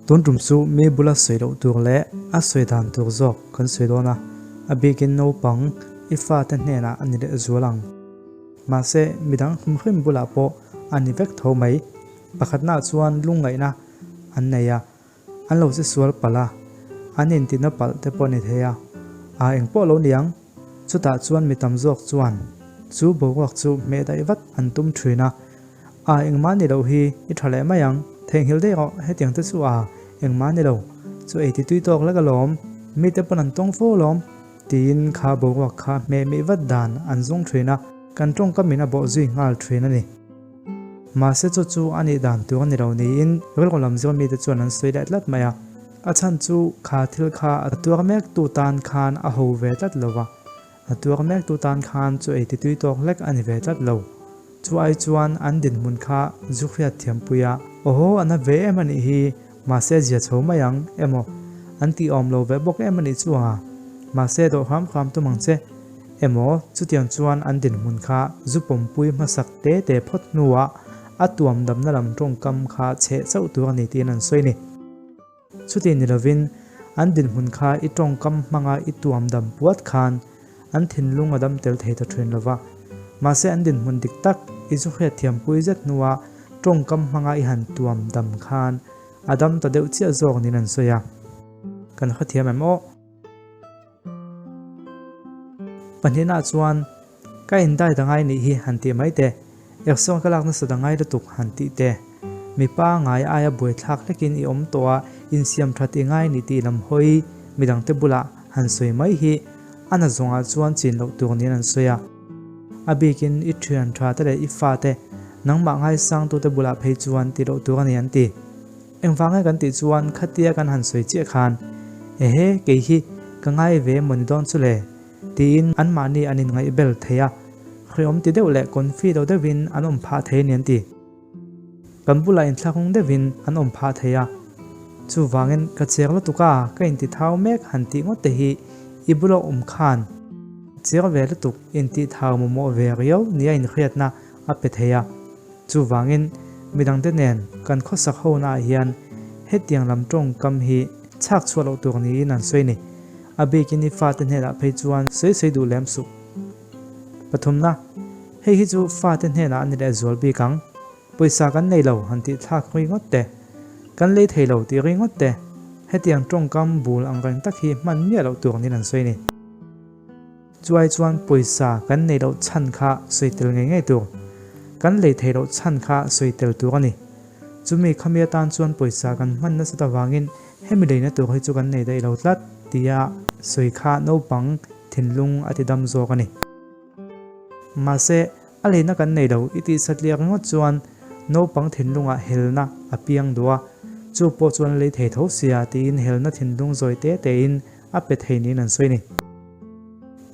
Tun tum chu mi bula sawi loh tur leh a sawi dan tur zawk kan sawi dawn a, a bikin naupang i fate hnenah a ni leh zual ang. Mahse, midang hrim hrim bulah pawh a ni vek tho mai. Pakhatnaah chuan lungngaihna an nei a, an lo che sual palh a, an intina palh te pawh a ni thei a, a engpawh lo ni ang. Chutah chuan mi tam zawk chuan chu boruak chu hmeh daih vat an tum thin a, A engmah ni loh hi i tha leh mai ang, theihnghilh daih rawh hetiang te chu a engmah ni lo, chu ei ti tui tawk lek alawm, mite pawn an tawng fo alawm tiin kha boruak kha hmeh mih vat dan an zawng thin a, kan tawngkam in a bawh zui nghal thin a ni. Mahse chu chu a nih dan tur a ni lo niin rilru lam zir mite chuan an sawi leh tlat mai a. A chhan chu kha thil kha a tuar mek tu tan khan a ho ve tlat lo va, a tuar mek tu tan khan chu ei ti tui tawk hlek a ni ve tlat lo. Chu ai chuan an dinhmun kha zu hriat thiampui a, Awhaw a na ve em a nih hi, mahse zia chho mai ang emaw an tih awm lo ve bawk em a nih chu a, mahse dawh hram hram tum ang che emaw chutiang chuan an dinhmun kha zu pawmpui hmasak te te phawt hnuah a tuam damna lam tawngkam kha chheh chauh tur a ni tiin an sawi ni. Chuti ni lovin, an dinhmun kha i tawngkam hmanga i tuam dam puat khan an thinlung a dam tel thei ta thin lova. Mahse an dinhmun dik tak i zu hriat thiampui zet hnua tawngkam hmanga i han tuam dam khan a dam ta deuh chiah zawk niin an sawi a. Kan hrethiam em aw? Pahnihnaah chuan ka indai ta ngai nih hi han tih mai te, eksawn ka lak nasa ta ngai lutuk han tih te, mipa ngai aia buaithlak hlekin i awm tawh a, insiam that i ngai nih tih lam hawi midangte bulah han sawi mai hi a na zawngah chuan chin loh tur niin an sawi a. A bikin i thian tha te leh i fate nangmah ngaisangtute bulah phei chuan ti loh tur a ni an ti. Engvang nge kan tih chuan khatia kan han sawi chiah khan, Ehe, kei hi ka ngai ve emaw ni dawn chu le? tiin anmahni an inngaih bel thei a, hreawm ti deuh leh confi lo deuhin an awm phah thei a ni an ti. Kan bulah inthlahung deuhin an awm phah thei a, chuvangin ka chek lutuk a, ka inti thau mek han tih ngawt te hi i bula awm khan chek ve lutuk intih thau mamawh ve riau nia inhriatna a pe thei a. Chuvangin, midangte nen kan khawsak honaah hian hetiang lam tawngkam hi chhak chhuah loh tur niin an sawi ni. A bikin i fate hnenah phei chuan sawi sawi duh lem suh. Pathumna, Hei hi chu fate hnenah a ni leh zual bik ang. Pawisa kan nei lo han tih thlak ringawt te, kan lei thei lo tih ringawt te, hetiang tawngkam bul ang reng tak hi hman miah loh tur niin an sawi ni. Chuai chuan pawisa kan neih loh chhan kha sawi tel ngei ngei tur. Kan lei theih loh chhan kha sawi tel tur a ni. Chumi khami atan chuan pawisa kan hman nasat avangin hemi leina tur hi chu kan nei daih lo tlat tia sawi kha naupang thinlung a ti dam zawk a ni. Mahse, a leina kan nei lo i tih satliah ringawt chuan naupang thinlungah helna a piang duh a, chu pawh chuan lei thei tho sia tiin helna thinlung zawi te tein a pe thei niin an sawi a ni.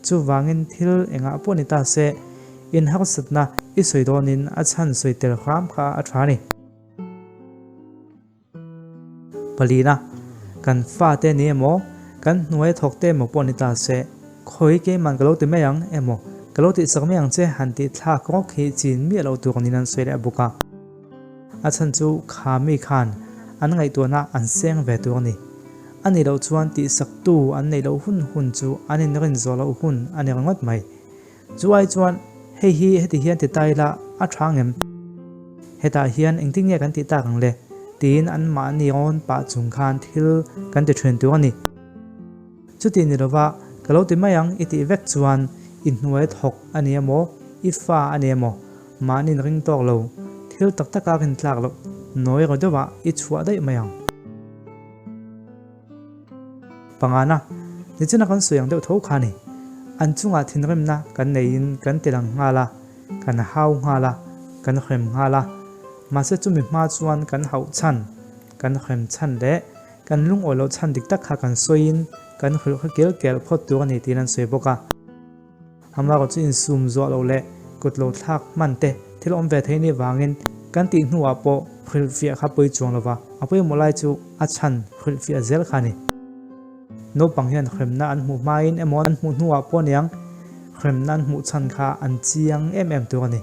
Chuvangin thil engah pawh ni ta se, in harsatna i sawi dawnin a chhan sawi tel hram kha a tha a ni. Palina, kan fate ni emaw, kan hnuai thawk te emaw pawh ni ta se, khawi keiman ka lo ti mai ang emaw, ka lo tihsak mai ang che han tih thlak rawk hi chin miah loh tur niin an sawi leh bawk a. A chhan chu kha mi khan an ngaihtuahna an seng ve tur a ni. A nih loh chuan tihsaktu an neih loh hun hun chu an inrin zawh loh hun a ni ringawt mai. Chu ai chuan hei hi heti hian ti ta ila a tha ngem? Hetah hian engtin nge kan tih tak ang le? tiin anmahni rawn pah chung khan thil kan ti thin tur a ni. Chuti ni lova ka lo ti mai ang i tih vek chuan i hnuai thawk a ni emaw, i fa a ni emaw, mahniin ring tawk lo, thil tak taka rin tlak loh nawi ro deuhah i chhuah daih mai ang. Pangana, nichina kan sawi ang deuh tho kha ni. An chungah thinrimna kan neiin kan tilang nghal a, kan hau nghal a, kan hrem nghal a. Mahse chumi hma chuan kan hauh chhan, kan hrem chhan leh kan lungawi loh chhan dik tak kha kan sawiin kan hrilh kha kel kel phawt tur a ni tiin an sawi bawk a. Amaherawh chu insum zuah loh leh kut lo thlak hman te thil awm ve thei ni vangin kan tih hnuah pawh hrilhfiah kha pawi chuang lova, a pawimawh lai chu a chhan hrilhfiah zel kha a ni. Naupang hian hremna an hmuh hmain emaw an hmuh hnuah pawh aniang hremna an hmuh chhan kha an chiang em em tur a ni.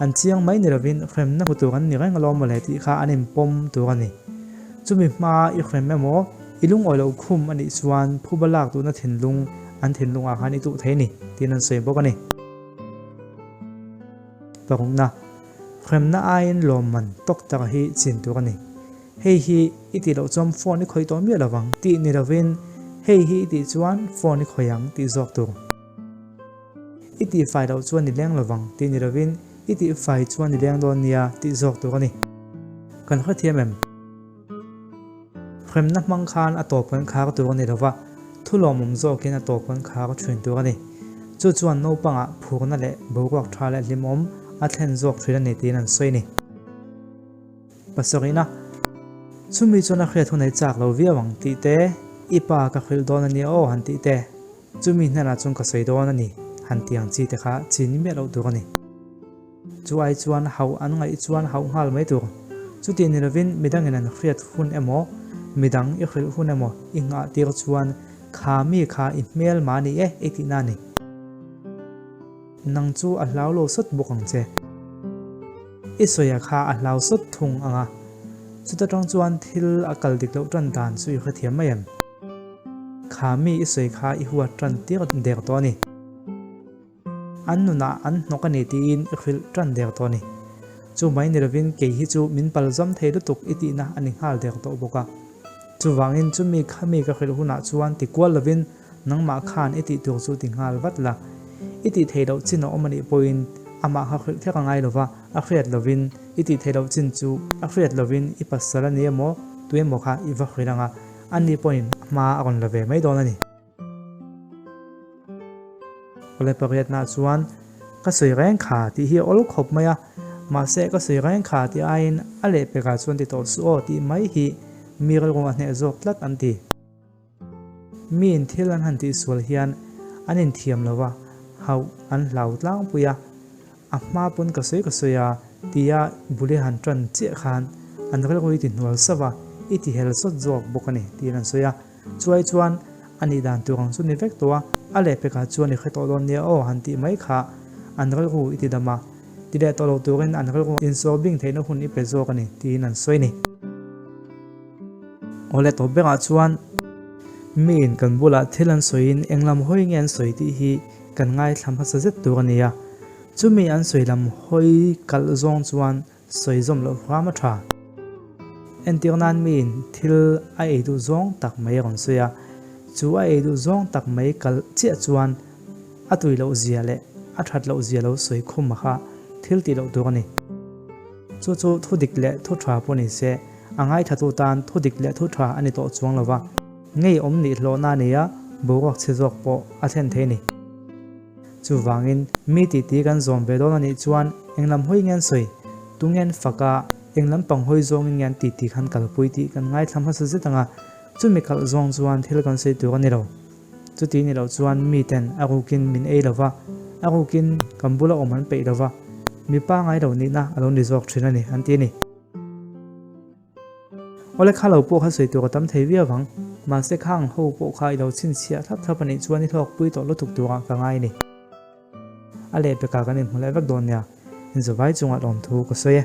An chiang mai ni lovin hremna hmu tur an ni reng alawm mawle tih kha an inpawm tur a ni. Chumi hmaa i hrem emaw, i lungawi loh khum a nih chuan phuba lak duhna thinlung an thinlungah khan i tuh thei a ni, tiin an sawi bawk a ni. Parukna, Hremna aiin lawmman tawk tak hi chin tur a ni. Hei hi i tih loh chuan phone i khawih tawh miah lovang tih ni lovin hei hi i tih chuan phone i khawih ang tih zawk tur. I tihfai loh chuan i leng lovang tih ni lovin i tihfai chuan i leng dawn nia tih zawk tur a ni. Kan hrethiam em? Hremna hmang khan a tawp kan khar tur a ni lova, thu lawmawm zawkin a tawp kan khar thin tur a ni. Chu chuan naupangah phurna leh boruak tha leh hlimawm a thlen zawk thin a ni tiin an sawi a ni. Pasarihna, Chumi chuan a hriat hun ei chak lo viau ang tih te, i pa ka hrilh dawn a nia aw han tih te, chumi hnenah chuan ka sawi dawn a ni han tih ang chi te kha chin miah loh tur a ni. Chu ai chuan hauh an ngaih chuan hauh nghal mai tur. Chutih ni lovin midangin an hriat hun emaw, midang i hrilh hun emaw i nghah tir chuan kha mi kha i hmel mah ni e i tihna a ni. Nang chu a hlau lo sawt bawk ang che. I sawia kha a hlau sawt thung ang a, chuta tang chuan thil a kal dik loh tan dan chu i hrethiam mai em? Kha mi i sawi kha i huat tan tir der tawh a ni. An nunah an hnawk a ni tiin i hrilh tan der tawh a ni. Chu mai ni lovin kei hi chu min palzam thei lutuk i tihna a ni nghal der tawh bawk a. Chuvangin chumi khami ka hrilh hunah chuan ti kual lovin Nangmah khan i tih tur chu ti nghal vat la. I tih theih loh chin a awm a nih pawhin amah kha hrilh kher a ngai lo va, a hriat lovin i tih theih loh chin chu a hriat lovin i pasal a ni emaw tu emaw kha i va hrilh ang a, ani pawhin a hma a rawn la ve mai dawn a ni. Awle pariatnaah chuan ka sawi reng kha tih hi a awl khawp mai a, mahse ka sawi reng kha tih aiin a lehpekah chuan ti tawh suh aw tih mai hi mi rilru a hneh zawk tlat an ti. Miin thil an han tihsual hian an inthiam lo va, hauh an hlau tlangpui a, a hma pawn ka sawi ka sawi a tia bul i han tan chiah khan an rilru i ti hnual sauh a, i ti hel sawt zawk bawk a ni tiin an sawi a. Chuai chuan a nih dan tur ang chu ni vek tawh a, a lehpekah chuan i hre tawh dawn nia aw han tih mai kha an rilru i ti dam a, ti leh tawh lo turin an rilru insawr bing theihna hun i pe zawk a ni tiin an sawi a ni. Awle tawp berah chuan miin kan bulah thil an sawiin eng lam hawi nge an sawi tih hi kan ngaithla hmasa zet tur a ni a, chumi an sawi lam hawi kalh zawng chuan sawi zawm loh hram a tha. Entir nan miin thil a ei duh zawng tak mai a rawn sawi a, chu a ei duh zawng tak mai kalh chiah chuan a tui loh zia leh a that loh zia lo sawi khum a kha thil tih loh tur a ni. Chu chu thu dik leh thu tha pawh ni se, a ngaithatu tan thu dik leh thu tha a ni tawh chuang lo va, ngeiawm nih hlawhna a nei a, boruak chhe zawk pawh a thlen thei a ni. Chuvangin, mi titi kan zawm ve dawn a nih chuan eng lam hawi nge an sawi, tu nge an fak a, eng lam pang hawi zawngin nge an titi khan kalpui tih kan ngaithla hmasa zet ang a, chumi kalh zawng chuan thil kan sawi tur a ni lo. Chuti ni loh chuan miten a rukin min ei lo va, a rukin kan bula awm an peih lo va, mi pangai lo nihna a lo ni zawk thin a ni, an ti a ni. Awle kha lo pawh kha sawi tur a tam thei viau vang, mahse khang ho pawh kha i lo chhinchhiah thlap thlap a nih chuan i hlawkpui tawh lutuk turah ka ngai a ni. A lehpekah kan inhmu leh vek dawn nia, inzawvai chungah lawmthu ka sawi e.